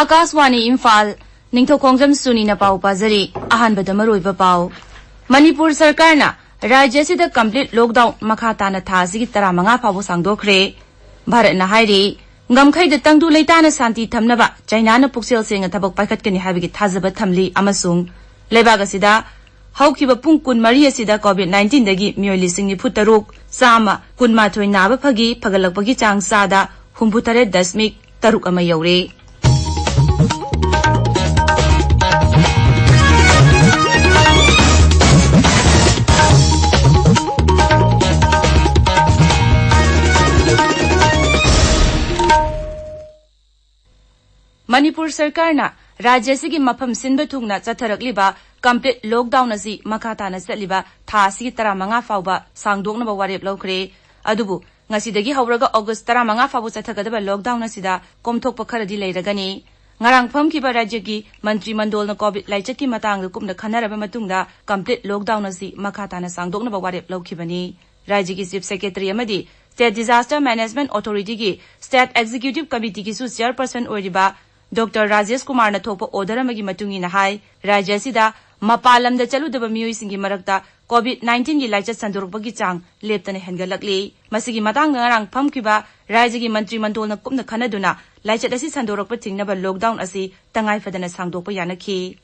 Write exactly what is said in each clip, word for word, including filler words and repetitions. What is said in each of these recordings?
ꯑꯥꯀꯥꯁꯋꯥꯅꯤ ꯏꯝꯐꯥꯜ, ꯅꯤꯡꯊꯧꯈꯣꯡꯖꯝ ꯁꯨꯅꯤꯅ ꯄꯥꯎ ꯄꯥꯖꯔꯤ꯫ ꯑꯍꯥꯟꯕꯗ ꯃꯔꯨꯑꯣꯏꯕ ꯄꯥꯎ꯫ ꯃꯅꯤꯄꯨꯔ ꯁꯔꯀꯥꯔꯅ ꯔꯥꯖ꯭ꯌ ꯑꯁꯤꯗ complete lockdown ꯃꯈꯥ ꯇꯥꯅ ꯊꯥ ꯑꯁꯤꯒꯤ ꯇꯔꯥꯃꯉꯥ ꯐꯥꯎꯕ ꯁꯥꯡꯗꯣꯛꯈ꯭ꯔꯦ꯫ ꯚꯥꯔꯠꯅ ꯍꯥꯏꯔꯤ, ꯉꯝꯈꯩꯗ ꯇꯪꯗꯨ ꯂꯩꯇꯥꯅ ꯁꯥꯟꯇꯤ ꯊꯝꯅꯕ ꯆꯥꯏꯅꯥꯅ ꯄꯨꯛꯆꯦꯜ ꯁꯦꯡꯅ ꯊꯕꯛ ꯄꯥꯏꯈꯠꯀꯅꯤ ꯍꯥꯏꯕꯒꯤ ꯊꯥꯖꯕ ꯊꯝꯂꯤ ꯑꯃꯁꯨꯡ ꯂꯩꯕꯥꯛ ꯑꯁꯤꯗ ꯍꯧꯈꯤꯕ ꯄꯨꯡ ꯀꯨꯟꯃꯔꯤ ꯑꯁꯤꯗ COVID nineteenꯗꯒꯤ ꯃꯤꯑꯣꯏ ꯂꯤꯁꯤꯡ ꯅꯤꯐꯨ ꯇꯔꯨꯛ, ꯆꯥꯝꯃ ꯀꯨꯟꯃꯥꯊꯣꯏ ꯅꯥꯕ ꯐꯒꯤ, ꯐꯒꯠꯂꯛꯄꯒꯤ ꯆꯥꯡ ꯆꯥꯗ ꯍꯨꯝꯐꯨ ꯇꯔꯦꯠ ꯗꯁꯃꯤꯛ ꯇꯔꯨꯛ ꯑꯃ ꯌꯧꯔꯦ꯫ ꯃꯅꯤꯄꯨꯔ ꯁꯔꯀꯥꯔꯅ ꯔꯥꯖ꯭ꯌ ꯑꯁꯤꯒꯤ ꯃꯐꯝ ꯁꯤꯟꯕ ꯊꯨꯡꯅ ꯆꯠꯊꯔꯛꯂꯤꯕ complete lockdown ꯑꯁꯤ ꯃꯈꯥ ꯇꯥꯅ ꯆꯠꯂꯤꯕ ꯊꯥ ꯑꯁꯤꯒꯤ ꯇꯔꯥꯃꯉꯥ ꯐꯥꯎꯕ ꯁꯥꯡꯗꯣꯛꯅꯕ ꯋꯥꯔꯦꯞ ꯂꯧꯈ꯭ꯔꯦ꯫ ꯑꯗꯨꯕꯨ ꯉꯁꯤꯗꯒꯤ ꯍꯧꯔꯒ August ꯇꯔꯥꯃꯉꯥ ꯐꯥꯎꯕ ꯆꯠꯊꯒꯗꯕ lockdown ꯑꯁꯤꯗ ꯀꯣꯝꯊꯣꯛꯄ ꯈꯔꯗꯤ ꯂꯩꯔꯒꯅꯤ꯫ ꯉꯔꯥꯡ ꯐꯝꯈꯤꯕ ꯔꯥꯖ꯭ꯌꯒꯤ ꯃꯟꯇ꯭ꯔꯤ ꯃꯟꯗꯣꯜꯅ COVID ꯂꯥꯏꯆꯠꯀꯤ ꯃꯇꯥꯡꯗ ꯀꯨꯞꯅ ꯈꯟꯅꯔꯕ ꯃꯇꯨꯡꯗ complete lockdown ꯑꯁꯤ ꯃꯈꯥ ꯇꯥꯅ ꯁꯥꯡꯗꯣꯛꯅꯕ ꯋꯥꯔꯦꯞ ꯂꯧꯈꯤꯕꯅꯤ꯫ ꯔꯥꯖ꯭ꯌꯒꯤ Chief Secretary ꯑꯃꯗꯤ State Disaster Management Authorityꯒꯤ State Executive Committeeꯒꯤꯁꯨ chairperson ꯑꯣꯏꯔꯤꯕ Doctor ꯔꯥꯖꯦꯁ ꯀꯨꯃꯥꯔꯅ ꯊꯣꯛꯄ order ꯑꯃꯒꯤ ꯃꯇꯨꯡ ꯏꯟꯅ ꯍꯥꯏ, ꯔꯥꯖ꯭ꯌ ꯑꯁꯤꯗ ꯃꯄꯥꯟ ꯂꯝꯗ ꯆꯠꯂꯨꯗꯕ ꯃꯤꯑꯣꯏꯁꯤꯡꯒꯤ ꯃꯔꯛꯇ COVID nineteenꯒꯤ ꯂꯥꯏꯆꯠ ꯁꯟꯗꯣꯔꯛꯄꯒꯤ ꯆꯥꯡ ꯂꯦꯞꯇꯅ ꯍꯦꯟꯒꯠꯂꯛꯂꯤ꯫ ꯃꯁꯤꯒꯤ ꯃꯇꯥꯡꯗ ꯉꯔꯥꯡ ꯐꯝꯈꯤꯕ ꯔꯥꯖ꯭ꯌꯒꯤ ꯃꯟꯇ꯭ꯔꯤ ꯃꯟꯗꯣꯜꯅ ꯀꯨꯞꯅ ꯈꯟꯅꯗꯨꯅ ꯂꯥꯏꯆꯠ ꯑꯁꯤ ꯁꯟꯗꯣꯔꯛꯄ ꯊꯤꯡꯅꯕ lockdown ꯑꯁꯤ ꯇꯉꯥꯏ ꯐꯗꯅ ꯁꯥꯡꯗꯣꯛꯄ ꯌꯥꯅꯈꯤ꯫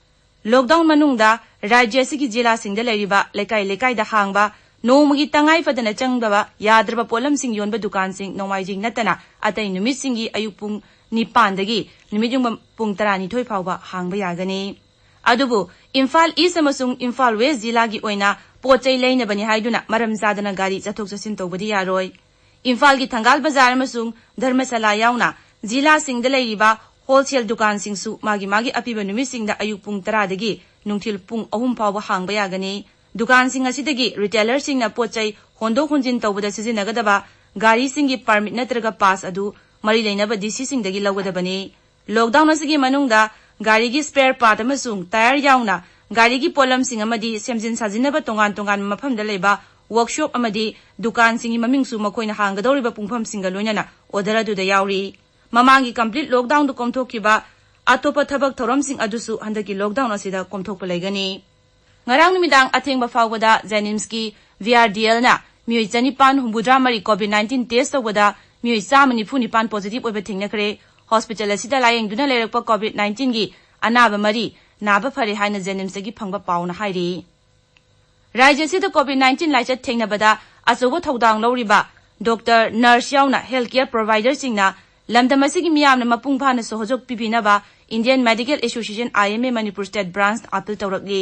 Lockdown ꯃꯅꯨꯡꯗ ꯔꯥꯖ꯭ꯌ ꯑꯁꯤꯒꯤ ꯖꯤꯂꯥꯁꯤꯡꯗ ꯂꯩꯔꯤꯕ ꯂꯩꯀꯥꯏ ꯂꯩꯀꯥꯏꯗ ꯍꯥꯡꯕ ꯅꯣꯡꯃꯒꯤ ꯇꯉꯥꯏ ꯐꯗꯅ ꯆꯪꯗꯕ ꯌꯥꯗ꯭ꯔꯕ ꯄꯣꯠꯂꯝꯁꯤꯡ ꯌꯣꯟꯕ ꯗꯨꯀꯥꯟꯁꯤꯡ ꯅꯣꯡꯃꯥꯏꯖꯤꯡ ꯅꯠꯇꯅ ꯑꯇꯩ ꯅꯨꯃꯤꯠꯁꯤꯡꯒꯤ ꯑꯌꯨꯛ ꯄꯨꯡ ꯅꯤꯄꯥꯟꯗꯒꯤ ꯅꯨꯃꯤꯠ ꯌꯨꯡꯕ ꯄꯨꯡ ꯇꯔꯥꯅꯤꯊꯣꯏ ꯐꯥꯎꯕ ꯍꯥꯡꯕ ꯌꯥꯒꯅꯤ꯫ ꯑꯗꯨꯕꯨ ꯏꯝꯐꯥꯜ East ꯑꯃꯁꯨꯡ ꯏꯝꯐꯥꯜ West ꯖꯤꯂꯥꯒꯤ ꯑꯣꯏꯅ ꯄꯣꯠ ꯆꯩ ꯂꯩꯅꯕꯅꯤ ꯍꯥꯏꯗꯨꯅ ꯃꯔꯝ ꯆꯥꯗꯅ ꯒꯥꯔꯤ ꯆꯠꯊꯣꯛ ꯆꯠꯁꯤꯟ ꯇꯧꯕꯗꯤ ꯌꯥꯔꯣꯏ꯫ ꯏꯝꯐꯥꯜꯒꯤ ꯊꯪꯒꯥꯜ ꯕꯖꯥꯔ ꯑꯃꯁꯨꯡ ꯙꯔꯃꯁꯥꯂꯥ ꯌꯥꯎꯅ ꯖꯤꯂꯥꯁꯤꯡꯗ ꯂꯩꯔꯤꯕ wholesale ꯗꯨꯀꯥꯟꯁꯤꯡꯁꯨ ꯃꯥꯒꯤ ꯃꯥꯒꯤ ꯑꯄꯤꯕ ꯅꯨꯃꯤꯠꯁꯤꯡꯗ ꯑꯌꯨꯛ ꯄꯨꯡ ꯇꯔꯥꯗꯒꯤ ꯅꯨꯡꯊꯤꯜ ꯄꯨꯡ ꯑꯍꯨꯝ ꯐꯥꯎꯕ ꯍꯥꯡꯕ ꯌꯥꯒꯅꯤ꯫ ꯗꯨꯀꯥꯟꯁꯤꯡ ꯑꯁꯤꯗꯒꯤ retailerꯁꯤꯡꯅ ꯄꯣꯠ ꯆꯩ ꯍꯣꯟꯗꯣꯛ ꯍꯣꯟꯖꯤꯟ ꯇꯧꯕꯗ ꯁꯤꯖꯤꯟꯅꯒꯗꯕ ꯒꯥꯔꯤꯁꯤꯡꯒꯤ permit ꯅꯠꯇ꯭ꯔꯒ pass ꯑꯗꯨ ꯃꯔꯤ ꯂꯩꯅꯕ DCꯁꯤꯡꯗꯒꯤ ꯂꯧꯒꯗꯕꯅꯤ꯫ Lockdown ꯑꯁꯤꯒꯤ ꯃꯅꯨꯡꯗ ꯒꯥꯔꯤꯒꯤ spare part ꯑꯃꯁꯨꯡ tyre ꯌꯥꯎꯅ ꯒꯥꯔꯤꯒꯤ ꯄꯣꯠꯂꯝꯁꯤꯡ ꯑꯃꯗꯤ ꯁꯦꯝꯖꯤꯟ ꯁꯥꯖꯤꯟꯅꯕ ꯇꯣꯉꯥꯟ ꯇꯣꯉꯥꯟꯕ ꯃꯐꯝꯗ ꯂꯩꯕ workshop ꯑꯃꯗꯤ ꯗꯨꯀꯥꯟꯁꯤꯡꯒꯤ ꯃꯃꯤꯡꯁꯨ ꯃꯈꯣꯏꯅ ꯍꯥꯡꯒꯗꯧꯔꯤꯕ ꯄꯨꯡꯐꯝꯁꯤꯡꯒ ꯂꯣꯏꯅꯅ order ꯑꯗꯨꯗ ꯌꯥꯎꯔꯤ꯫ ꯃꯃꯥꯡꯒꯤ complete lockdownꯗ ꯀꯣꯝꯊꯣꯛꯈꯤꯕ ꯑꯇꯣꯞꯄ ꯊꯕꯛ ꯊꯧꯔꯝꯁꯤꯡ ꯑꯗꯨꯁꯨ ꯍꯟꯗꯛꯀꯤ ꯂꯣꯛꯗꯥꯎꯟ ꯑꯁꯤꯗ ꯀꯣꯝꯊꯣꯛꯄ ꯂꯩꯒꯅꯤ꯫ ꯉꯔꯥꯡ ꯅꯨꯃꯤꯗꯥꯡ ꯑꯊꯦꯡꯕ ꯐꯥꯎꯕꯗ ꯖꯦꯅꯤꯝꯁꯀꯤ ꯚꯤ ꯑꯥꯔ ꯗꯤ ꯑꯦꯜꯅ ꯃꯤꯑꯣꯏ ꯆꯅꯤꯄꯥꯟ ꯍꯨꯝꯐꯨꯇꯔꯥ ꯃꯔꯤ ꯀꯣꯚꯤꯗ ꯅꯥꯏꯟꯇꯤꯟ ꯇꯦꯁ ꯇꯧꯕꯗ ꯃꯤꯑꯣꯏ ꯆꯥꯝꯃ ꯅꯤꯐꯨ ꯅꯤꯄꯥꯟ ꯄꯣꯖꯤꯇꯤꯚ ꯑꯣꯏꯕ ꯊꯦꯡꯅꯈ꯭ꯔꯦ꯫ ꯍꯣꯁꯄꯤꯇꯥꯜ ꯑꯁꯤꯗ ꯂꯥꯌꯦꯡꯗꯨꯅ ꯂꯩꯔꯛꯄ ꯀꯣꯚꯤꯗ ꯅꯥꯏꯟꯇꯤꯟꯒꯤ ꯑꯅꯥꯕ ꯃꯔꯤ ꯅꯥꯕ ꯐꯔꯦ ꯍꯥꯏꯅ ꯖꯦꯅꯤꯝꯁꯇꯒꯤ ꯐꯪꯕ ꯄꯥꯎꯅ ꯍꯥꯏꯔꯤ꯫ ꯔꯥꯖ꯭ꯌ ꯑꯁꯤꯗ ꯀꯣꯚꯤꯗ ꯅꯥꯏꯟꯇꯤꯟ ꯂꯥꯏꯆꯠ ꯊꯦꯡꯅꯕꯗ ꯑꯆꯧꯕ ꯊꯧꯗꯥꯡ ꯂꯧꯔꯤꯕ ꯗꯣꯛꯇꯔ, ꯅꯔꯁ ꯌꯥꯎꯅ ꯍꯦꯜꯊ ꯀꯦꯌꯔ ꯄ꯭ꯔꯣꯚꯥꯏꯗꯔꯁꯤꯡꯅ ꯂꯝꯗꯝ ꯑꯁꯤꯒꯤ ꯃꯤꯌꯥꯝꯅ ꯃꯄꯨꯡ ꯐꯥꯅ ꯁꯍꯖꯣꯛ ꯄꯤꯕꯤꯅꯕ Indian medical association, I M A, Manipur state ꯕ꯭ꯔꯥꯟꯆꯅ ꯑꯥꯄꯤꯜ ꯇꯧꯔꯛꯂꯤ꯫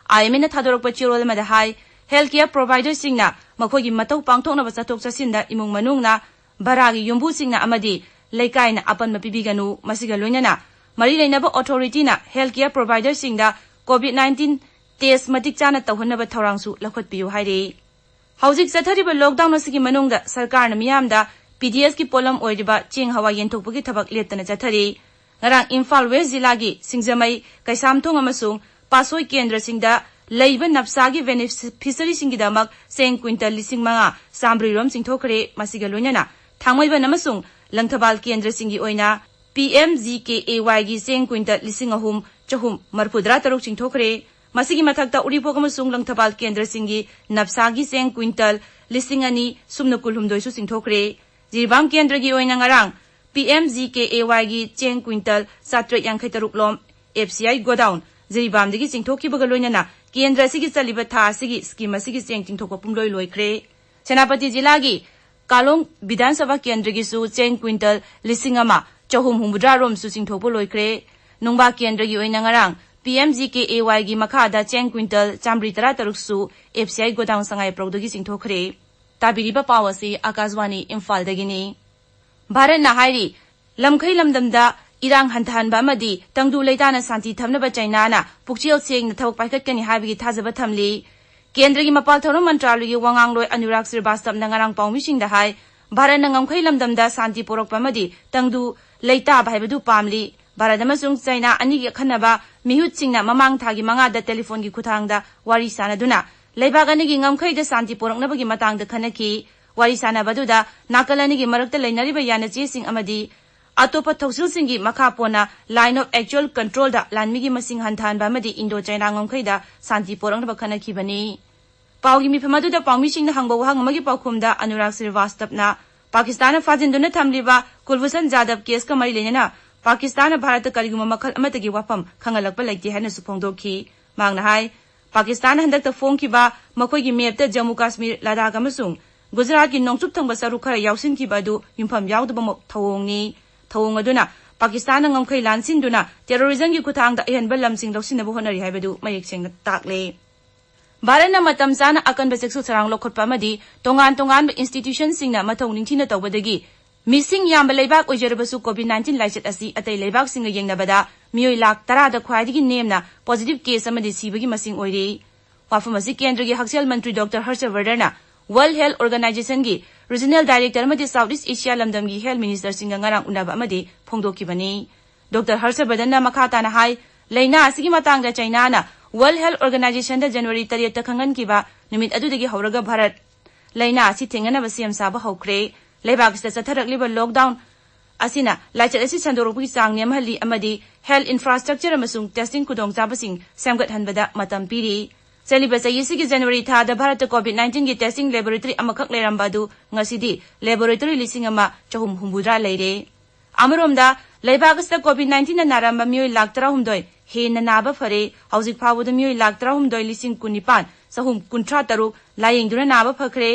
ꯑꯥꯏ ꯑꯦꯝ ꯑꯦꯅ ꯊꯥꯗꯣꯔꯛꯄ ꯆꯦꯔꯣꯜ ꯑꯃꯗ ꯍꯥꯏ, ꯍꯦꯜꯊ ꯀꯦꯌꯔ ꯄ꯭ꯔꯣꯚꯥꯏꯗꯔꯁꯤꯡꯅ ꯃꯈꯣꯏꯒꯤ ꯃꯊꯧ ꯄꯥꯡꯊꯣꯛꯅꯕ ꯆꯠꯊꯣꯛ ꯆꯠꯁꯤꯟꯗ ꯏꯃꯨꯡ ꯃꯅꯨꯡꯅ, ꯚꯔꯥꯒꯤ ꯌꯨꯝꯕꯨꯁꯤꯡꯅ ꯑꯃꯗꯤ ꯂꯩꯀꯥꯏꯅ ꯑꯄꯟꯕ ꯄꯤꯕꯤꯒꯅꯨ꯫ ꯃꯁꯤꯒ ꯂꯣꯏꯅꯅ ꯃꯔꯤ ꯂꯩꯅꯕ ꯑꯣꯊꯣꯔꯤꯇꯤꯅ ꯍꯦꯜꯊ ꯀꯦꯌꯔ ꯄ꯭ꯔꯣꯚꯥꯏꯗꯔꯁꯤꯡꯗ ꯀꯣꯚꯤꯗ ꯅꯥꯏꯟꯇꯤꯟ ꯇꯦꯁ ꯃꯇꯤꯛ ꯆꯥꯅ ꯇꯧꯍꯟꯅꯕ ꯊꯧꯔꯥꯡꯁꯨ ꯂꯧꯈꯠꯄꯤꯌꯨ ꯍꯥꯏꯔꯤ꯫ ꯍꯧꯖꯤꯛ ꯆꯠꯊꯔꯤꯕ ꯂꯣꯛꯗꯥꯎꯟ ꯑꯁꯤꯒꯤ ꯃꯅꯨꯡꯗ ꯁꯔꯀꯥꯔꯅ ꯃꯤꯌꯥꯝꯗ ꯄꯤ ꯗꯤ ꯑꯦꯁꯀꯤ ꯄꯣꯠꯂꯝ ꯑꯣꯏꯔꯤꯕ ꯆꯦꯡ ꯍꯋꯥꯏ ꯌꯦꯟꯊꯣꯛꯄꯒꯤ ꯊꯕꯛ ꯂꯦꯞꯇꯅ ꯆꯠꯊꯔꯤ꯫ ꯉꯔꯥꯡ ꯏꯝꯐꯥꯜ ꯋꯦꯁ ꯖꯤꯂꯥꯒꯤ ꯁꯤꯡꯖꯃꯩ, ꯀꯩꯁꯥꯝꯊꯣꯡ ꯑꯃꯁꯨꯡ ꯄꯥꯠꯁꯣꯏ ꯀꯦꯟꯗ꯭ꯔꯁꯤꯡꯗ ꯂꯩꯕ ꯅꯞꯁꯥꯒꯤ ꯕꯦꯅꯤꯐꯤꯁꯔꯤꯁꯤꯡꯒꯤꯗꯃꯛ ꯆꯦꯡ ꯀ꯭ꯋꯤꯟꯇꯜ ꯂꯤꯁꯤꯡ ꯃꯉꯥ ꯆꯥꯝꯃꯔꯤ ꯔꯣꯝ ꯆꯤꯡꯊꯣꯛꯈ꯭ꯔꯦ꯫ ꯃꯁꯤꯒ ꯂꯣꯏꯅꯅ ꯊꯥꯡꯃꯩꯕꯟ ꯑꯃꯁꯨꯡ ꯂꯪꯊꯕꯥꯜ ꯀꯦꯟꯗ꯭ꯔꯁꯤꯡꯒꯤ ꯑꯣꯏꯅ P M G K A ꯋꯥꯏꯒꯤ ꯆꯦꯡ ꯀ꯭ꯋꯤꯟꯇꯜ ꯂꯤꯁꯤꯡ ꯑꯍꯨꯝ ꯆꯍꯨꯝ ꯃꯔꯤꯐꯨꯇꯔꯥ ꯇꯔꯨꯛ ꯆꯤꯡꯊꯣꯛꯈ꯭ꯔꯦ꯫ ꯃꯁꯤꯒꯤ ꯃꯊꯛꯇ ꯎꯔꯤꯄꯣꯛ ꯑꯃꯁꯨꯡ ꯂꯪꯊꯕꯥꯜ ꯀꯦꯟꯗ꯭ꯔꯁꯤꯡꯒꯤ ꯅꯞꯁꯥꯒꯤ ꯆꯦꯡ ꯀ꯭ꯋꯤꯟꯇꯜ ꯂꯤꯁꯤꯡ ꯑꯅꯤ ꯁꯨꯞꯅ ꯀꯨꯟꯍꯨꯝꯗꯣꯏꯁꯨ ꯆꯤꯡꯊꯣꯛꯈ꯭ꯔꯦ꯫ ꯖꯤꯔꯤꯕꯥꯝ ꯀꯦꯟꯗ꯭ꯔꯒꯤ ꯑꯣꯏꯅ ꯉꯔꯥꯡ P M G K A ꯋꯥꯏꯒꯤ ꯆꯦꯡ ꯀ꯭ꯋꯤꯟꯇꯜ ꯆꯥꯇ꯭ꯔꯦꯠ ꯌꯥꯡꯈꯩ ꯇꯔꯨꯛ ꯂꯣꯝ ꯑꯦꯐ ꯁꯤ ꯑꯥꯏ ꯒꯣꯗꯥꯎꯟ ꯖꯤꯔꯤꯕꯥꯝꯗꯒꯤ ꯆꯤꯡꯊꯣꯛꯈꯤꯕꯒ ꯂꯣꯏꯅꯅ ꯀꯦꯟꯗ꯭ꯔ ꯑꯁꯤꯒꯤ ꯆꯠꯂꯤꯕ ꯊꯥ ꯑꯁꯤꯒꯤ ꯁ꯭ꯀꯤꯝ ꯑꯁꯤꯒꯤ ꯆꯦꯡ ꯆꯤꯡꯊꯣꯛꯄ ꯄꯨꯝꯂꯣꯏ ꯂꯣꯏꯈ꯭ꯔꯦ꯫ ꯁꯦꯅꯥꯄꯇꯤ ꯖꯤꯂꯥꯒꯤ ꯀꯥꯂꯣꯡ ꯕꯤꯙꯥꯟ ꯁꯚꯥ ꯀꯦꯟꯗ꯭ꯔꯒꯤꯁꯨ ꯆꯦꯡ ꯀ꯭ꯋꯤꯟꯇꯜ ꯂꯤꯁꯤꯡ ꯑꯃ ꯆꯍꯨꯝ ꯍꯨꯝꯐꯨꯇꯔꯥ ꯔꯣꯝꯁꯨ ꯆꯤꯡꯊꯣꯛꯄ ꯂꯣꯏꯈ꯭ꯔꯦ꯫ ꯅꯨꯡꯕꯥ ꯀꯦꯟꯗ꯭ꯔꯒꯤ ꯑꯣꯏꯅ ꯉꯔꯥꯡ P M G K A ꯋꯥꯏꯒꯤ ꯃꯈꯥꯗ ꯆꯦꯡ ꯀ꯭ꯋꯤꯟꯇꯜ ꯆꯥꯝꯃꯔꯤ ꯇꯔꯥ ꯇꯔꯨꯛꯁꯨ ꯑꯦꯐ ꯁꯤ ꯑꯥꯏ ꯒꯣꯗꯥꯎꯟ ꯁꯉꯥꯏꯄ꯭ꯔꯧꯗꯒꯤ ꯆꯤꯡꯊꯣꯛꯈ꯭ꯔꯦ꯫ ꯇꯥꯕꯤꯔꯤꯕ ꯄꯥꯎ ꯑꯁꯤ ꯑꯥꯀꯥꯁꯕꯥꯅꯤ ꯏꯝꯐꯥꯜꯗꯒꯤꯅꯤ꯫ ꯚꯥꯔꯠꯅ ꯍꯥꯏꯔꯤ, ꯂꯝꯈꯩ ꯂꯝꯗꯝꯗ ꯏꯔꯥꯡ ꯍꯟꯊꯍꯟꯕ ꯑꯃꯗꯤ ꯇꯪꯗꯨ ꯂꯩꯇꯥꯅ ꯁꯥꯟꯇꯤ ꯊꯝꯅꯕ ꯆꯩꯅꯥꯅ ꯄꯨꯛꯆꯦꯜ ꯁꯦꯡꯅ ꯊꯕꯛ ꯄꯥꯏꯈꯠꯀꯅꯤ ꯍꯥꯏꯕꯒꯤ ꯊꯥꯖꯕ ꯊꯝꯂꯤ꯫ ꯀꯦꯟꯗ꯭ꯔꯒꯤ ꯃꯄꯥꯜ ꯊꯧꯔꯝ ꯃꯟꯇ꯭ꯔꯥꯂꯌꯒꯤ ꯋꯥꯉꯥꯡꯂꯣꯏ ꯑꯅꯨꯔꯥꯒ ꯁ꯭ꯔꯤꯕꯥꯁꯇꯕꯅ ꯉꯔꯥꯡ ꯄꯥꯎꯃꯤꯁꯤꯡꯗ ꯍꯥꯏ, ꯚꯥꯔꯠꯅ ꯉꯝꯈꯩ ꯂꯝꯗꯝꯗ ꯁꯥꯟꯇꯤ ꯄꯨꯔꯛꯄ ꯑꯃꯗꯤ ꯇꯪꯗꯨ ꯂꯩꯇꯥꯕ ꯍꯥꯏꯕꯗꯨ ꯄꯥꯝꯂꯤ꯫ ꯚꯥꯔꯠ ꯑꯃꯁꯨꯡ ꯆꯩꯅꯥ ꯑꯅꯤꯒꯤ ꯑꯈꯟꯅꯕ ꯃꯤꯍꯨꯠꯁꯤꯡꯅ ꯃꯃꯥꯡ ꯊꯥꯒꯤ ꯃꯉꯥꯗ ꯇꯦꯂꯤꯐꯣꯟꯒꯤ ꯈꯨꯠꯊꯥꯡꯗ ꯋꯥꯔꯤ ꯁꯥꯅꯗꯨꯅ ꯂꯩꯕꯥꯛ ꯑꯅꯤꯒꯤ ꯉꯝꯈꯩꯗ ꯁꯥꯟꯇꯤ ꯄꯨꯔꯛꯅꯕꯒꯤ ꯃꯇꯥꯡꯗ ꯈꯟꯅꯈꯤ꯫ ꯋꯥꯔꯤ ꯁꯥꯅꯕ ꯑꯗꯨꯗ ꯅꯥꯀꯜ ꯑꯅꯤꯒꯤ ꯃꯔꯛꯇ ꯂꯩꯅꯔꯤꯕ ꯌꯥꯅꯆꯦꯁꯤꯡ ꯑꯃꯗꯤ ꯑꯇꯣꯞꯄ ꯊꯧꯁꯤꯜꯁꯤꯡꯒꯤ ꯃꯈꯥ ꯄꯣꯟꯅ Line of Actual Controlꯗ ꯂꯥꯟꯃꯤꯒꯤ ꯃꯁꯤꯡ ꯍꯟꯊꯍꯟꯕ ꯑꯃꯗꯤ ꯏꯟꯗꯣ ꯆꯥꯏꯅꯥ ꯉꯝꯈꯩꯗ ꯁꯥꯟꯇꯤ ꯄꯣꯔꯛꯅꯕ ꯈꯟꯅꯈꯤꯕꯅꯤ꯫ ꯄꯥꯎꯒꯤ ꯃꯤꯐꯝ ꯑꯗꯨꯗ ꯄꯥꯎꯃꯤꯁꯤꯡꯅ ꯍꯪꯕ ꯋꯥꯍꯪ ꯑꯃꯒꯤ ꯄꯥꯎꯈꯨꯝꯗ ꯑꯅꯨꯔꯥꯒ ꯁ꯭ꯔꯤꯋꯥꯁꯇꯕꯅ ꯄꯥꯀꯤꯁꯇꯥꯟꯅ ꯐꯥꯖꯤꯟꯗꯨꯅ ꯊꯝꯂꯤꯕ ꯀꯨꯜꯚꯨꯁꯟ ꯖꯥꯗꯕ ꯀꯦꯁꯀ ꯃꯔꯤ ꯂꯩꯅꯅ ꯄꯥꯀꯤꯁꯇꯥꯟꯅ ꯚꯥꯔꯠꯇ ꯀꯔꯤꯒꯨꯝꯕ ꯃꯈꯜ ꯑꯃꯠꯇꯒꯤ ꯋꯥꯐꯝ ꯈꯪꯍꯜꯂꯛꯄ ꯂꯩꯇꯦ ꯍꯥꯏꯅꯁꯨ ꯐꯣꯡꯗꯣꯛꯈꯤ꯫ ꯃꯍꯥꯛꯅ ꯍꯥꯏ, ꯄꯥꯀꯤꯁꯇꯥꯟꯅ ꯍꯟꯗꯛꯇ ꯐꯣꯡꯈꯤꯕ ꯃꯈꯣꯏꯒꯤ ꯃꯦꯞꯇ ꯖꯝꯃꯨ ꯀꯥꯁꯃꯤꯔ, ꯂꯗꯥꯈ ꯑꯃꯁꯨꯡ ꯒꯨꯖꯔꯥꯠꯀꯤ ꯅꯣꯡꯆꯨꯞ ꯊꯪꯕ ꯁꯔꯨꯛ ꯈꯔ ꯌꯥꯎꯁꯤꯟꯈꯤꯕ ꯑꯗꯨ ꯌꯨꯝꯐꯝ ꯌꯥꯎꯗꯕ ꯃ-, ꯊꯧꯑꯣꯡꯅꯤ꯫ ꯊꯧꯑꯣꯡ ꯑꯗꯨꯅ ꯄꯥꯀꯤꯁꯇꯥꯟꯅ ꯉꯝꯈꯩ ꯂꯥꯟꯁꯤꯟꯗꯨꯅ terrorismꯒꯤ ꯈꯨꯠꯊꯥꯡꯗ ꯑꯍꯦꯟꯕ ꯂꯝꯁꯤꯡ ꯂꯧꯁꯤꯟꯅꯕ ꯍꯣꯠꯅꯔꯤ ꯍꯥꯏꯕꯗꯨ ꯃꯌꯦꯛ ꯁꯦꯡꯅ ꯇꯥꯛꯂꯦ꯫ ꯚꯥꯔꯠꯅ ꯃꯇꯝ ꯆꯥꯅ ꯑꯀꯟꯕ ꯆꯦꯛꯁꯤꯜ ꯊꯧꯔꯥꯡ ꯂꯧꯈꯠꯄ ꯑꯃꯗꯤ ꯇꯣꯉꯥꯟ ꯇꯣꯉꯥꯟꯕ institutionꯁꯤꯡꯅ ꯃꯊꯧ ꯅꯤꯡꯊꯤꯅ ꯇꯧꯕꯗꯒꯤ ꯃꯤꯁꯤꯡ ꯌꯥꯝꯕ ꯂꯩꯕꯥꯛ ꯑꯣꯏꯖꯔꯕꯁꯨ COVID nineteen ꯂꯥꯏꯆꯠ ꯑꯁꯤ ꯑꯇꯩ ꯂꯩꯕꯥꯛꯁꯤꯡꯒ ꯌꯦꯡꯅꯕꯗ ꯃꯤꯑꯣꯏ ꯂꯥꯈ ꯇꯔꯥꯗ ꯈ꯭ꯋꯥꯏꯗꯒꯤ ꯅꯦꯝꯅ positive case ꯑꯃꯗꯤ ꯁꯤꯕꯒꯤ ꯃꯁꯤꯡ ꯑꯣꯏꯔꯤ꯫ ꯋꯥꯐꯝ ꯑꯁꯤ ꯀꯦꯟꯗ꯭ꯔꯒꯤ ꯍꯛꯁꯦꯜ ꯃꯟꯇ꯭ꯔꯤ ꯗꯣꯛꯇꯔ ꯍꯔꯁ ꯕꯔꯙꯟꯅ World Health Organizationꯒꯤ Regional Director ꯑꯃꯗꯤ South East Asia ꯂꯝꯗꯝꯒꯤ health ministerꯁꯤꯡꯒ ꯉꯔꯥꯡ ꯎꯅꯕ ꯑꯃꯗꯤ ꯐꯣꯡꯗꯣꯛꯈꯤꯕꯅꯤ꯫ ꯗꯣꯛꯇꯔ ꯍꯔꯁ ꯕꯔꯙꯟꯅ ꯃꯈꯥ ꯇꯥꯅ ꯍꯥꯏ, ꯂꯥꯏꯅꯥ ꯑꯁꯤꯒꯤ ꯃꯇꯥꯡꯗ ꯆꯥꯏꯅꯥꯅ World Health Organizationꯗ January ꯇꯔꯦꯠꯇ ꯈꯪꯍꯟꯈꯤꯕ ꯅꯨꯃꯤꯠ ꯑꯗꯨꯗꯒꯤ ꯍꯧꯔꯒ ꯚꯥꯔꯠ ꯂꯥꯏꯅꯥ ꯑꯁꯤ ꯊꯦꯡꯅꯅꯕ ꯁꯦꯝ ꯁꯥꯕ ꯍꯧꯈ꯭ꯔꯦ꯫ ꯂꯩꯕꯥꯛ ꯑꯁꯤꯗ ꯆꯠꯊꯔꯛꯂꯤꯕ lockdown ꯑꯁꯤꯅ ꯂꯥꯏꯆꯠ ꯑꯁꯤ ꯁꯟꯗꯣꯔꯛꯄꯒꯤ ꯆꯥꯡ ꯅꯦꯝꯍꯜꯂꯤ ꯑꯃꯗꯤ health infrastructure ꯑꯃꯁꯨꯡ testing ꯈꯨꯗꯣꯡꯆꯥꯕꯁꯤꯡ ꯁꯦꯝꯒꯠꯍꯟꯕꯗ ꯃꯇꯝ ꯄꯤꯔꯤ꯫ ꯆꯠꯂꯤꯕ ꯆꯍꯤ ꯑꯁꯤꯒꯤ January ꯊꯥꯗ ꯚꯥꯔꯠꯇ COVID nineteenꯒꯤ testing laboratory ꯑꯃꯈꯛ ꯂꯩꯔꯝꯕ ꯑꯗꯨ ꯉꯁꯤꯗꯤ laboratory ꯂꯤꯁꯤꯡ ꯑꯃ ꯆꯍꯨꯝ ꯍꯨꯝꯐꯨꯇꯔꯥ ꯂꯩꯔꯦ꯫ ꯑꯃꯔꯣꯝꯗ, ꯂꯩꯕꯥꯛ ꯑꯁꯤꯗ COVID nineteenꯅ ꯅꯥꯔꯝꯕ ꯃꯤꯑꯣꯏ ꯂꯥꯈ ꯇꯔꯥꯍꯨꯝꯗꯣꯏ ꯍꯦꯟꯅ ꯅꯥꯕ ꯐꯔꯦ꯫ ꯍꯧꯖꯤꯛ ꯐꯥꯎꯕꯗ ꯃꯤꯑꯣꯏ ꯂꯥꯈ ꯇꯔꯥꯍꯨꯝꯗꯣꯏ ꯂꯤꯁꯤꯡ ꯀꯨꯟꯅꯤꯄꯥꯟ ꯆꯍꯨꯝ ꯀꯨꯟꯊ꯭ꯔꯥ ꯇꯔꯨꯛ ꯂꯥꯌꯦꯡꯗꯨꯅ ꯅꯥꯕ ꯐꯈ꯭ꯔꯦ꯫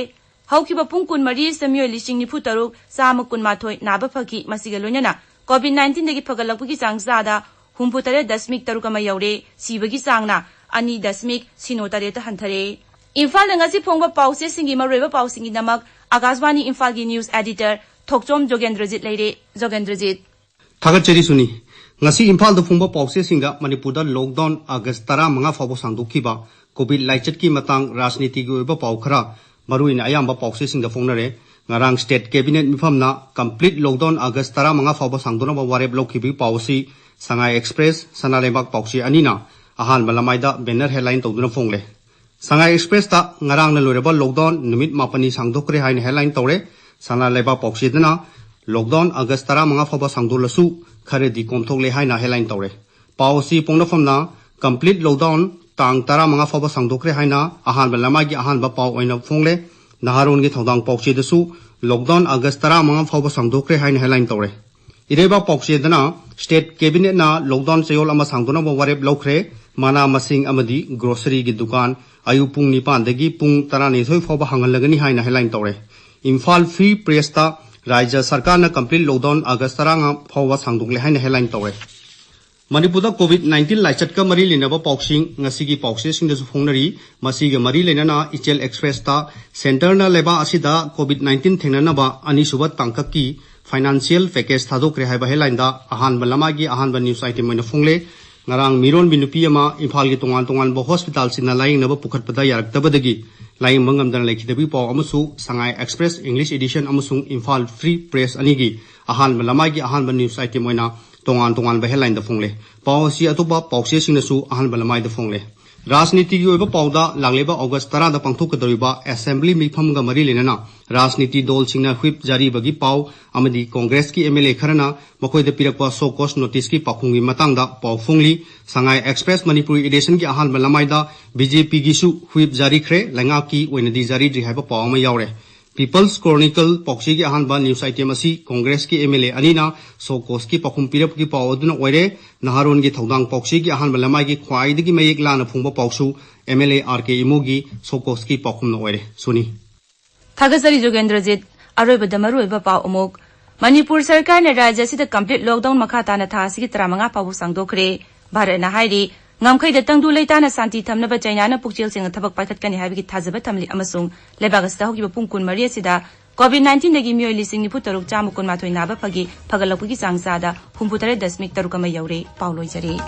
ꯍꯧꯈꯤꯕ ꯄꯨꯡ ꯀꯨꯟꯃꯔꯤ ꯑꯁꯤꯗ ꯃꯤꯑꯣꯏ ꯂꯤꯁꯤꯡ ꯅꯤꯐꯨ ꯇꯔꯨꯛ ꯆꯥꯝꯃ ꯀꯨꯟꯃꯥꯊꯣꯏ ꯅꯥꯕ ꯐꯈꯤ꯫ ꯃꯁꯤꯒ ꯂꯣꯏꯅꯅ COVID nineteenꯗꯒꯤ ꯐꯒꯠꯂꯛꯄꯒꯤ ꯆꯥꯡ ꯆꯥꯗ ꯍꯨꯝꯐꯨ ꯇꯔꯦꯠ ꯗꯁꯃꯤꯛ ꯇꯔꯨꯛ ꯑꯃ ꯌꯧꯔꯦ꯫ ꯁꯤꯕꯒꯤ ꯆꯥꯡꯅ ꯑꯅꯤ ꯗꯁꯃꯤꯛ ꯁꯤꯅꯣ ꯇꯔꯦꯠꯇ ꯍꯟꯊꯔꯦ꯫ ꯏꯝꯐꯥꯜꯗ ꯉꯁꯤ ꯐꯣꯡꯕ ꯄꯥꯎꯆꯦꯁꯤꯡꯒꯤ ꯃꯔꯨꯑꯣꯏꯕ ꯄꯥꯎꯁꯤꯡꯒꯤꯗꯃꯛ ꯑꯥꯀꯥꯁꯕꯥꯅꯤ ꯏꯝꯐꯥꯜꯒꯤ news editor ꯊꯣꯛꯆꯣꯝ ꯖꯣꯒꯦꯟꯗ꯭ꯔꯖꯤꯠ ꯂꯩꯔꯦ꯫ ꯖꯣꯒꯦꯟꯗ꯭ꯔꯖꯤꯠ꯫ ꯊꯥꯒꯠꯆꯔꯤ ꯁꯨꯅꯤ꯫ ꯉꯁꯤ ꯏꯝꯐꯥꯜꯗ ꯐꯣꯡꯕ ꯄꯥꯎꯆꯦꯁꯤꯡꯗ ꯃꯅꯤꯄꯨꯔꯗ lockdown August ꯇꯔꯥꯃꯉꯥ ꯐꯥꯎꯕ ꯁꯥꯡꯗꯣꯛꯈꯤꯕ, COVID ꯂꯥꯏꯆꯠꯀꯤ ꯃꯇꯥꯡ ꯔꯥꯖꯅꯤꯇꯤꯒꯤ ꯑꯣꯏꯕ ꯄꯥꯎ ꯈꯔ, ꯃꯔꯨꯑꯣꯏꯅ ꯑꯌꯥꯝꯕ ꯄꯥꯎꯆꯦꯁꯤꯡꯗ ꯐꯣꯡꯅꯔꯦ꯫ ꯉꯔꯥꯡ state cabinet ꯃꯤꯐꯝꯅ complete lockdown August ꯇꯔꯥꯃꯉꯥ ꯐꯥꯎꯕ ꯁꯥꯡꯗꯣꯛꯅꯕ ꯋꯥꯔꯦꯞ ꯂꯧꯈꯤꯕꯒꯤ ꯄꯥꯎ ꯑꯁꯤ ꯁꯉꯥꯏ Express, ꯁꯅꯥ ꯂꯩꯕꯥꯛ ꯄꯥꯎꯆꯦ ꯑꯅꯤꯅ ꯑꯍꯥꯟꯕ ꯂꯃꯥꯏꯗ banner headline ꯇꯧꯗꯨꯅ ꯐꯣꯡꯂꯦ꯫ ꯁꯉꯥꯏ Expressꯇ ꯉꯔꯥꯡꯅ ꯂꯣꯏꯔꯕ lockdown ꯅꯨꯃꯤꯠ ꯃꯥꯄꯟꯅꯤ ꯁꯥꯡꯗꯣꯛꯈ꯭ꯔꯦ ꯍꯥꯏꯅ headline ꯇꯧꯔꯦ꯫ ꯁꯅꯥ ꯂꯩꯕꯥꯛ ꯄꯥꯎꯆꯦꯗꯅ Lockdown August ꯇꯔꯥꯃꯉꯥ ꯐꯥꯎꯕ ꯁꯥꯡꯗꯣꯛꯂꯁꯨ ꯈꯔꯗꯤ ꯀꯣꯝꯊꯣꯛꯂꯦ ꯍꯥꯏꯅ headline ꯇꯧꯔꯦ꯫ ꯄꯥꯎ ꯑꯁꯤ ꯄꯣꯛꯅꯐꯝꯅ complete lockdown ꯇꯥꯡ ꯇꯔꯥꯃꯉꯥ ꯐꯥꯎꯕ ꯁꯥꯡꯗꯣꯛꯈ꯭ꯔꯦ ꯍꯥꯏꯅ ꯑꯍꯥꯟꯕ ꯂꯃꯥꯏꯒꯤ ꯑꯍꯥꯟꯕ ꯄꯥꯎ ꯑꯣꯏꯅ ꯐꯣꯡꯂꯦ꯫ ꯅꯍꯥꯔꯣꯟꯒꯤ ꯊꯧꯗꯥꯡ ꯄꯥꯎꯆꯦꯗꯁꯨ lockdown August ꯇꯔꯥꯃꯉꯥ ꯐꯥꯎꯕ ꯁꯥꯡꯗꯣꯛꯈ꯭ꯔꯦ ꯍꯥꯏꯅ headline ꯇꯧꯔꯦ꯫ ꯏꯔꯩꯕꯥꯛ ꯄꯥꯎꯆꯦꯗꯅ state cabinetꯅ lockdown ꯆꯌꯣꯜ ꯑꯃ ꯁꯥꯡꯗꯣꯛꯅꯕ ꯋꯥꯔꯦꯞ ꯂꯧꯈ꯭ꯔꯦ꯫ ꯃꯅꯥ ꯃꯁꯤꯡ ꯑꯃꯗꯤ groceryꯒꯤ ꯗꯨꯀꯥꯟ ꯑꯌꯨꯛ ꯄꯨꯡ ꯅꯤꯄꯥꯟꯗꯒꯤ ꯄꯨꯡ ꯇꯔꯥꯅꯤꯊꯣꯏ ꯐꯥꯎꯕ ꯍꯥꯡꯍꯜꯂꯒꯅꯤ ꯍꯥꯏꯅ headline ꯇꯧꯔꯦ꯫ ꯏꯝꯐꯥꯜ Free Pressꯇ ꯔꯥꯖ꯭ꯌ ꯁꯔꯀꯥꯔꯅ complete lockdown August ꯇꯔꯥꯃꯉꯥ ꯐꯥꯎꯕ ꯁꯥꯡꯗꯣꯛꯂꯦ ꯍꯥꯏꯅ headline ꯇꯧꯔꯦ꯫ ꯃꯅꯤꯄꯨꯔꯗ COVID nineteen ꯂꯥꯏꯆꯠꯀ ꯃꯔꯤ ꯂꯩꯅꯕ ꯄꯥꯎꯁꯤꯡ ꯉꯁꯤꯒꯤ ꯄꯥꯎꯆꯦꯁꯤꯡꯗꯁꯨ ꯐꯣꯡꯅꯔꯤ꯫ ꯃꯁꯤꯒ ꯃꯔꯤ ꯂꯩꯅꯅ ꯏꯆꯦꯜ Expressꯇ centreꯅ ꯂꯩꯕꯥꯛ ꯑꯁꯤꯗ COVID nineteen ꯊꯦꯡꯅꯅꯕ ꯑꯅꯤꯁꯨꯕ ꯇꯥꯡꯀꯛꯀꯤ financial package ꯊꯥꯗꯣꯛꯈ꯭ꯔꯦ ꯍꯥꯏꯕ headlineꯗ ꯑꯍꯥꯟꯕ ꯂꯃꯥꯏꯒꯤ ꯑꯍꯥꯟꯕ news item ꯑꯣꯏꯅ ꯐꯣꯡꯂꯦ꯫ ꯉꯔꯥꯡ ꯃꯤꯔꯣꯟꯕꯤ ꯅꯨꯄꯤ ꯑꯃ ꯏꯝꯐꯥꯜꯒꯤ ꯇꯣꯉꯥꯟ ꯇꯣꯉꯥꯟꯕ hospitalꯁꯤꯡꯅ ꯂꯥꯌꯦꯡꯅꯕ ꯄꯨꯈꯠꯄꯗ ꯌꯥꯔꯛꯇꯕꯗꯒꯤ ꯂꯥꯌꯦꯡꯕ ꯉꯝꯗꯅ ꯂꯩꯈꯤꯗꯕꯒꯤ ꯄꯥꯎ ꯑꯃꯁꯨ ꯁꯉꯥꯏ Express English edition ꯑꯃꯁꯨꯡ ꯏꯝꯐꯥꯜ Free Press ꯑꯅꯤꯒꯤ ꯑꯍꯥꯟꯕ ꯂꯃꯥꯏꯒꯤ ꯑꯍꯥꯟꯕ news item ꯑꯣꯏꯅ ꯇꯣꯉꯥꯟ ꯇꯣꯉꯥꯟꯕ headlineꯗ ꯐꯣꯡꯂꯦ꯫ ꯄꯥꯎ ꯑꯁꯤ ꯑꯇꯣꯞꯄ ꯄꯥꯎꯆꯦꯁꯤꯡꯅꯁꯨ ꯑꯍꯥꯟꯕ ꯂꯃꯥꯏꯗ ꯐꯣꯡꯂꯦ꯫ ꯔꯥꯖꯅꯤꯇꯤꯒꯤ ꯑꯣꯏꯕ ꯄꯥꯎꯗ ꯂꯥꯛꯂꯤꯕ August ꯇꯔꯥꯗ ꯄꯥꯡꯊꯣꯛꯀꯗꯧꯔꯤꯕ assembly ꯃꯤꯐꯝꯒ ꯃꯔꯤ ꯂꯩꯅꯅ ꯔꯥꯖꯅꯤꯇꯤ ꯗꯜꯁꯤꯡꯅ whip ꯖꯥꯔꯤꯕꯒꯤ ꯄꯥꯎ ꯑꯃꯗꯤ Congressꯀꯤ MLA ꯈꯔꯅ ꯃꯈꯣꯏꯗ ꯄꯤꯔꯛꯄ show cause noticeꯀꯤ ꯄꯥꯎꯈꯨꯝꯒꯤ ꯃꯇꯥꯡꯗ ꯄꯥꯎ ꯐꯣꯡꯂꯤ꯫ ꯁꯉꯥꯏ Express ꯃꯅꯤꯄꯨꯔꯤ editionꯒꯤ ꯑꯍꯥꯟꯕ ꯂꯃꯥꯏꯗ BJPꯒꯤꯁꯨ whip ꯖꯥꯔꯤꯈ꯭ꯔꯦ, ꯂꯩꯉꯥꯛꯀꯤ ꯑꯣꯏꯅꯗꯤ ꯖꯥꯔꯤꯗ꯭ꯔꯤ ꯍꯥꯏꯕ ꯄꯥꯎ ꯑꯃ ꯌꯥꯎꯔꯦ꯫ People's Chronicle ꯄꯥꯎꯆꯦꯒꯤ ꯑꯍꯥꯟꯕ news item ꯑꯁꯤ Congressꯀꯤ MLA ꯑꯅꯤꯅ show causeꯀꯤ ꯄꯥꯎꯈꯨꯝ ꯄꯤꯔꯛꯄꯒꯤ ꯄꯥꯎ ꯑꯗꯨꯅ ꯑꯣꯏꯔꯦ꯫ ꯅꯍꯥꯔꯣꯟꯒꯤ ꯊꯧꯗꯥꯡ ꯄꯥꯎꯆꯦꯒꯤ ꯑꯍꯥꯟꯕ ꯂꯃꯥꯏꯒꯤ ꯈ꯭ꯋꯥꯏꯗꯒꯤ ꯃꯌꯦꯛ ꯂꯥꯅ ꯐꯣꯡꯕ ꯄꯥꯎꯁꯨ MLA RK ꯏꯃꯣꯒꯤ show causeꯀꯤ ꯄꯥꯎꯈꯨꯝꯅ ꯑꯣꯏꯔꯦ꯫ ꯁꯨꯅꯤ꯫ ꯊꯥꯒꯠꯆꯔꯤ ꯖꯣꯒꯦꯟꯗ꯭ꯔꯖꯤꯠ꯫ ꯑꯔꯣꯏꯕꯗ ꯃꯔꯨꯑꯣꯏꯕ ꯄꯥꯎ ꯑꯃꯨꯛ꯫ ꯃꯅꯤꯄꯨꯔ ꯁꯔꯀꯥꯔꯅ ꯔꯥꯖ꯭ꯌ ꯑꯁꯤꯗ complete lockdown ꯃꯈꯥ ꯇꯥꯅ ꯊꯥ ꯑꯁꯤꯒꯤ ꯇꯔꯥꯃꯉꯥ ꯐꯥꯎꯕ ꯁꯥꯡꯗꯣꯛꯈ꯭ꯔꯦ꯫ ꯚꯥꯔꯠꯅ ꯍꯥꯏꯔꯤ, ꯉꯝꯈꯩꯗ ꯇꯪꯗꯨ ꯂꯩꯇꯥꯅ ꯁꯥꯟꯇꯤ ꯊꯝꯅꯕ ꯆꯩꯅꯥꯅ ꯄꯨꯛꯆꯦꯜ ꯁꯦꯡꯅ ꯊꯕꯛ ꯄꯥꯏꯈꯠꯀꯅꯤ ꯍꯥꯏꯕꯒꯤ ꯊꯥꯖꯕ ꯊꯝꯂꯤ ꯑꯃꯁꯨꯡ ꯂꯩꯕꯥꯛ ꯑꯁꯤꯗ ꯍꯧꯈꯤꯕ ꯄꯨꯡ ꯀꯨꯟꯃꯔꯤ ꯑꯁꯤꯗ COVID nineteenꯗꯒꯤ ꯃꯤꯑꯣꯏ ꯂꯤꯁꯤꯡ ꯅꯤꯐꯨ ꯇꯔꯨꯛ ꯆꯥꯝꯃ ꯀꯨꯟꯃꯥꯊꯣꯏ ꯅꯥꯕ ꯐꯒꯤ, ꯐꯒꯠꯂꯛꯄꯒꯤ ꯆꯥꯡ ꯆꯥꯗ ꯍꯨꯝꯐꯨ ꯇꯔꯦꯠ ꯗꯁꯃꯤꯛ ꯇꯔꯨꯛ ꯑꯃ ꯌꯧꯔꯦ꯫ ꯄꯥꯎ ꯂꯣꯏꯖꯔꯦ꯫